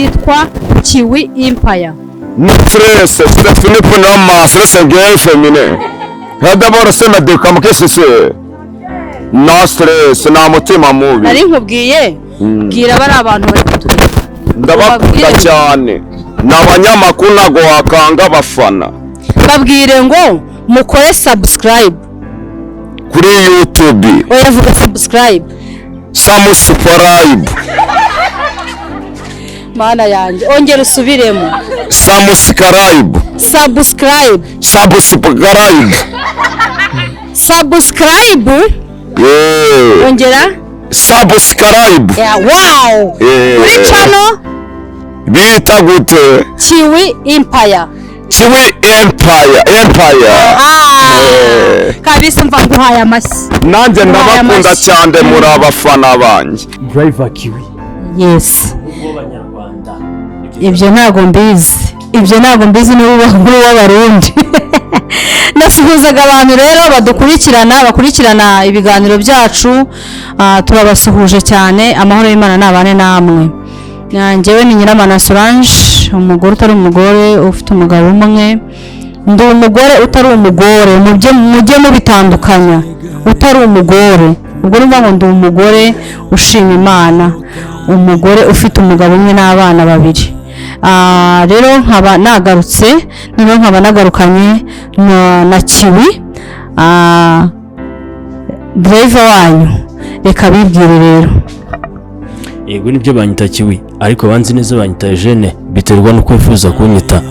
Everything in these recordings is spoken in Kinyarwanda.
Yitwa Kiwi Empire. No stress, c'est fini pour nous, stress guerre féminin. D'abord c'est ma qu'est-ce que c'est? No stress, nta mutima mubi. Nari nkubwiye, bwira bari abantu bari kutureba. Ndabakunda Ubabwire. cyane. Ni abanyamakuru, ntabwo wakanga abafana. Babwire ngo mukore subscribe kuri YouTube. Oya, vuga subscribe. Subscribe. Mana yanjye, ongera usubiremo. Subscribe. Subscribe. Subscribe. Subscribe. Yeah. Ongera. Subscribe. Yeah, wow. Yeah. Kuri channel Bita gute? Kiwi Empire. Kiwi Empire, Empire. Ah, kabisa, mva nguhaye amashyi. Nanjye ndabakunda amashyi. cyane, muri abafana banjye. Driver Kiwi. Yes. W'Abanyarwanda. Ibyo ntabwo mbizi, ibyo ntabwo mbizi, niba muri w'Abarundi. Nasuhuzaga abantu rero badukurikirana, bakurikirana ibiganiro byacu. Turabasuhuje cyane, amahoro y'Imana nabane namwe. Njyewe ni Nyiramana Solange, umugore utari umugore, ufite umugabo umwe. Ndi umugore utari umugore, mujye mubitandukanya. Utari umugore, ubwo ni ngo ndi umugore ushima Imana, umugore ufite umugabo umwe n'abana babiri. Rero nkaba nagarutse, noneho nkaba nagarukanye na Kiwi, driver wanyu. Reka bibwire rero. Yego nibyo, banyita Kiwi, ariko banzi neza banyita Eugene, biterwa n'uko wifuza kunyita.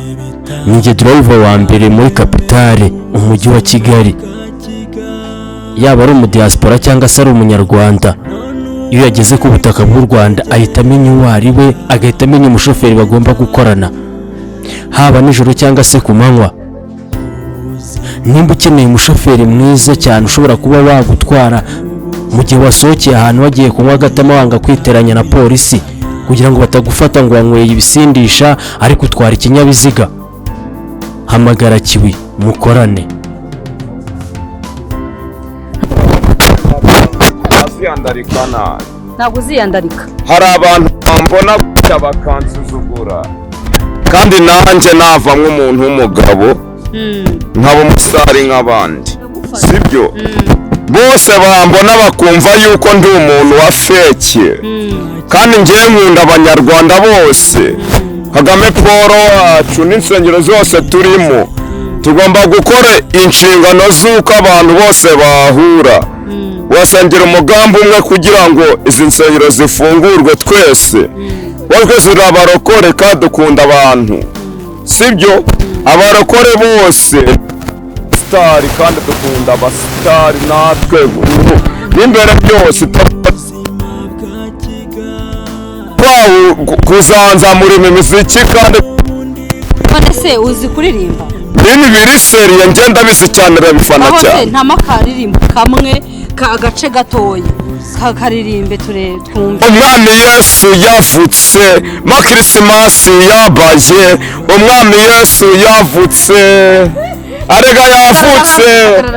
Ninjye driver wa mbere muri capitale, umujyi wa Kigali. Yaba ari umudiaspora cyangwa se ari Umunyarwanda, iyo yageze ku butaka bw'u Rwanda ahita amenya uwo ari we, agahita amenya umushoferi bagomba gukorana, haba nijoro cyangwa se ku manywa. Nimba ukeneye umushoferi mwiza cyane ushobora kuba wagutwara mu gihe wasohokeye ahantu wagiye kunywa agatama, wanga kwiteranya na polisi kugira ngo batagufata ngo wanyweye ibisindisha ariko utwara ikinyabiziga, hamagara Kiwi mukorane. Aziyandarika nabi. Ntabwo uziyandarika. Hari abantu bambona gutya bakansuzugura, kandi nanjye navamo umuntu w'umugabo, nkaba umusitari nk'abandi, sibyo? Bose bambona bakumva yuko ndi umuntu wa fake, kandi ngewe nkunda Abanyarwanda bose. Kagame Paul wacu n'insengero zose turimo, tugomba gukora inshingano z'uko abantu bose bahura wasengera umugambi umwe kugira ngo izi nsengero zifungurwe. Twese twese turi abarokore kandi dukunda abantu, sibyo? Abarokore bose sitari, kandi dukunda abasitari natwe n'imbere byose kuzanzamura imiziki kandi. None se uzi kuririmba? Nini, biri sérieux, ngenda bizi cyane, urabifana Aho se cyane. Nta makaririmbo kamwe agace gatoya karirimbe ture twumve. Umwami Yesu yavutse, ma Kirisimasi yabaye. Umwami Yesu yavutse, arega yavutse,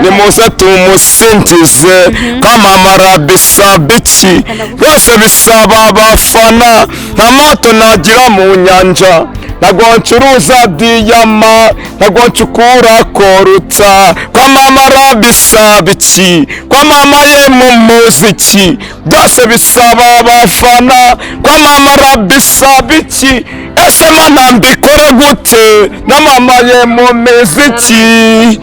nimuze tumusingize. Kwamamara bisaba iki? Byose bisaba abafana. Nta mato nagira mu nyanja, ntabwo ncuruza diyama, ntabwo ncukura koruta. Kwamamara bisaba iki? Kwamamaye mu muziki, byose bisaba abafana. Kwamamara bisaba iki? Ese Mana, mbikore gute? Namamaye mu miziki,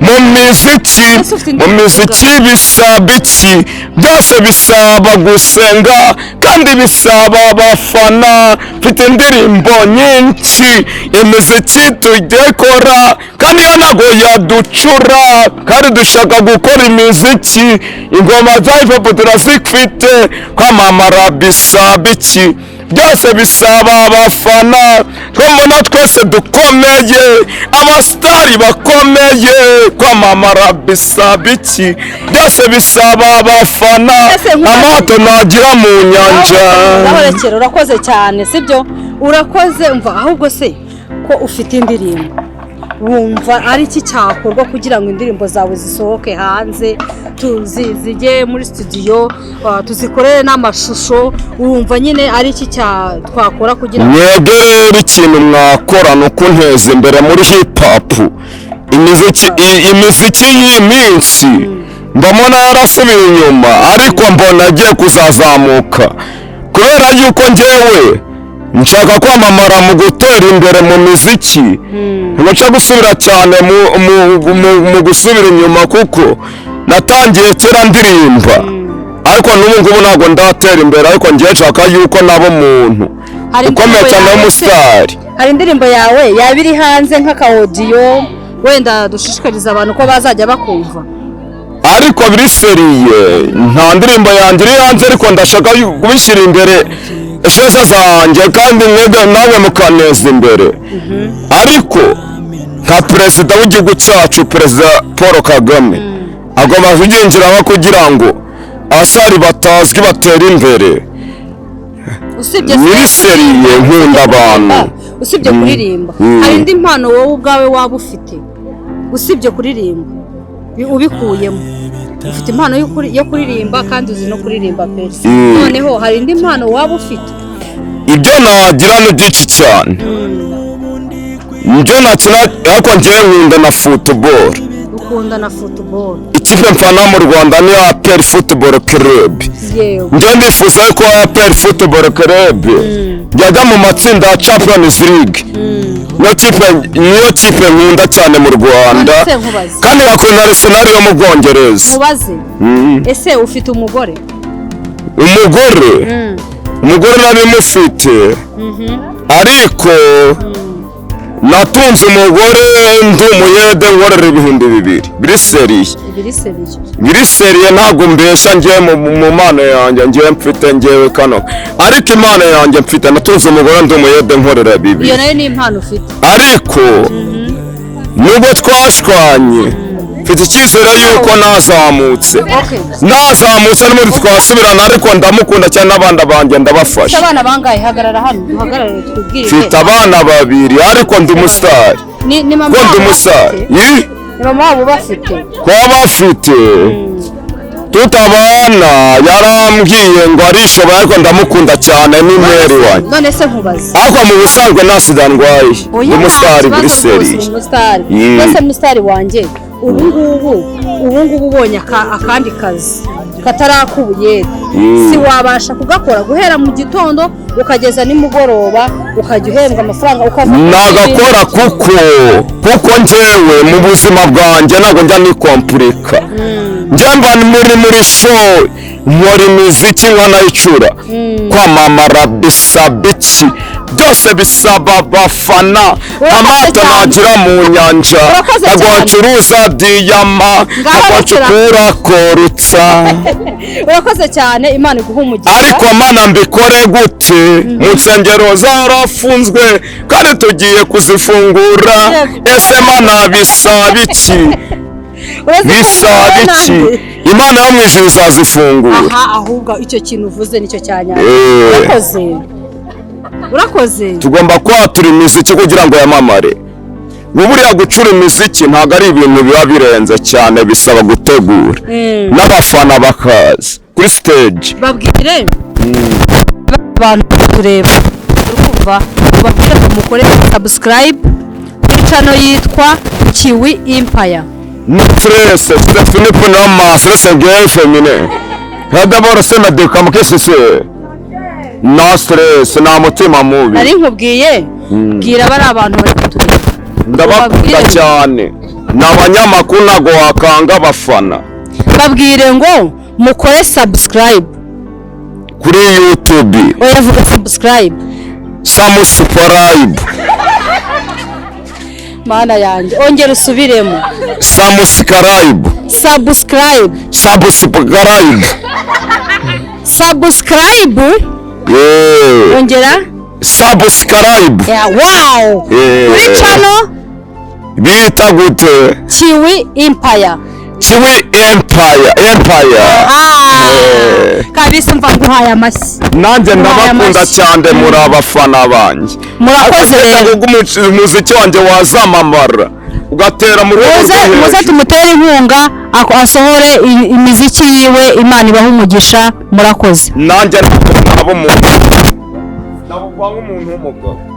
mu miziki, mu miziki bisaba iki? Byose bisaba gusenga, kandi bisaba abafana. Mfite indirimbo nyinshi, imiziki tugekora, kandi iyo ntabwo yaducura, kandi dushaka gukora imiziki. Ingoma za hip hop turazifite. Kwamamara bisaba iki? Byose bisaba abafana. Twambona twese dukomeye, abasitari bakomeye. Kwamamara bisaba iki? Byose bisaba abafana. Ese Amato nagira mu nyanja. Ngaho, urakoze cyane, sibyo? Urakoze. Umva, ahubwo se ko ufite indirimbo Wumva ari iki cyakorwa kugira ngo indirimbo zawe zisohoke hanze, zijye muri studio, tuzikorere n'amashusho? Wumva nyine ari iki twakora kugira ngo Mwebwe rero, ikintu mwakora ni ukunteza imbere muri hip hop. Imiziki y'iyi minsi mbona yarasubiye inyuma, ariko mbona agiye kuzazamuka, kubera yuko njyewe nshaka kwamamara mu gutera imbere mu miziki. Ntibaca gusubira cyane mu gusubira inyuma, kuko natangiye kera ndirimba, ariko n'ubu ngubu ntabwo ndatera imbere, ariko ngiye nshaka yuko naba umuntu Hari ukomeye indirimbo cyane yawe se- w'umusitari. Hari indirimbo yawe yaba iri hanze nk'aka audio, wenda dushishikariza abantu ko bazajya bakumva? Ariko biri sérieux, nta ndirimbo yanjye iri hanze, ariko ndashaka kubishyira imbere esheza zanjye, kandi mwebwe nawe mukaneza imbere. Ariko nka perezida w'igihugu cyacu, Perezida Paul Kagame, agomba kubyinjiramo kugira ngo abasitari batazwi batere imbere. Usibye Nyiri sérieux, nkunda abantu. Usibye kuririmba, hari indi mpano wowe ubwawe waba ufite usibye kuririmba, ubikuyemo? Ufite impano yo kuririmba kandi uzi no kuririmba pe. Noneho hari indi mpano waba ufite? Ibyo nagira ni byinshi cyane, ibyo nakina, ariko ngewe nkunda na football. Ukunda na football. Ikipe mfana mu Rwanda ni APR Football Club. Njye ndifuza ko APR Football Club yajya mu matsinda ya Champions League. Niyo kipe nkunda cyane mu Rwanda. None se nkubaze. Kandi ngakunda Arsenal yo mu Bwongereza. Mubaze, ese ufite umugore? Umugore nari mufite, ariko natunze umugore ndi umuyede, nkorera 2000, biri sérieux. Biri sérieux. Biri sérieux, ntabwo mbesha. Ngewe mu mpano yanjye ngewe mfite, ngewe kano, ariko impano yanjye mfite, natunze umugore ndi umuyede nkorera Iyo 2000. nayo ni impano ufite. Ariko nubwo twashwanye, mfite icyizere yuko nazamutse, nazamutse n'ubundi twasubirana, ariko ndamukunda cyane, n'abana banjye ndabafasha. Ufite abana bangahe? Hagarara hano, duhagarare, twibwirire. Mfite abana babiri, ariko ndi umusitari. Ni mama Ko ndi wabo umusitari. bafite? Ih, Ni mama wabo bafite? Kuba bafite, tutabana, yarambwiye ngo arishoboye, ariko ndamukunda cyane, ni mère wanjye. None se nkubaze. Ariko mu busanzwe nta sida ndwaye. Oya, Ndi umusitari nta buri kibazo rwose, sérieux. uri umusitari. Mbese musitari wanjye, ubu ngubu ubonye akandi kazi katari ak'ubuyede, si wabasha kugakora guhera mu gitondo ukageza nimugoroba, ukajya uhembwa amafaranga, ukava Nagakora, kuko njyewe mu buzima bwanjye ntabwo njya nikompurika. Njye mba muri show, nkora imiziki nkanayicura. Kwamamara bisaba iki? Byose bisaba abafana. Urakoze Amato cyane. nagira mu nyanja, Urakoze ntabwo cyane. wacuruza diyama, Ngaho ntabwo rekera. wacukura korutsa. Urakoze cyane, Imana iguha umugisha. Ariko Mana, mbikore gute? Mu nsengero zarafunzwe kandi tugiye kuzifungura. Ese Mana, bisaba iki? Bisaba iki? Imana yo mu ijuru izazifungura. Aha, ahubwo icyo kintu uvuze nicyo cya nyacyo. Urakoze, urakoze. Tugomba kwatura imiziki kugira ngo yamamare. Buriya gucura imiziki ntabwo ari ibintu biba birenze cyane, bisaba gutegura n'abafana bakaza kuri stage. Babwire abantu tureba, urumva, ubabwire ngo mukore subscribe kuri channel yitwa Kiwi Empire. Stress, c'est fini pour nous, stress bien féminin. D'abord c'est ma décam, qu'est-ce que c'est? No stress, nta mutima mubi. Nari nkubwiye, bwira bari abantu bari kutureba. Ndabakunda Ubabwire. cyane. Ni abanyamakuru, ntabwo wakanga abafana. Babwire ngo mukore subscribe Kuri YouTube. Oya, vuga subscribe. Subscribe. Mana yanjye, ongera usubiremo. Subscribe. Subscribe. Subscribe. Subscribe. Yeah. Ongera. Subscribe. Yeah, wow. Kuri channel Bita gute? Kiwi Empire. Kiwi Empire, Empire. Ah, kabisa, mva nguhaye amashyi. Nanjye Nguhaye ndabakunda amashyi. cyane, muri abafana banjye. Murakoze Ariko rero. ubwo umuziki wanjye wazamamara. Ugatera mu rwego Muze rwo muze hejuru. Tumutere inkunga asohore imiziki yiwe. Imana ibahe umugisha, murakoze. Nanjye ntabwo naba umuntu, ntabwo nk'umuntu w'umugabo.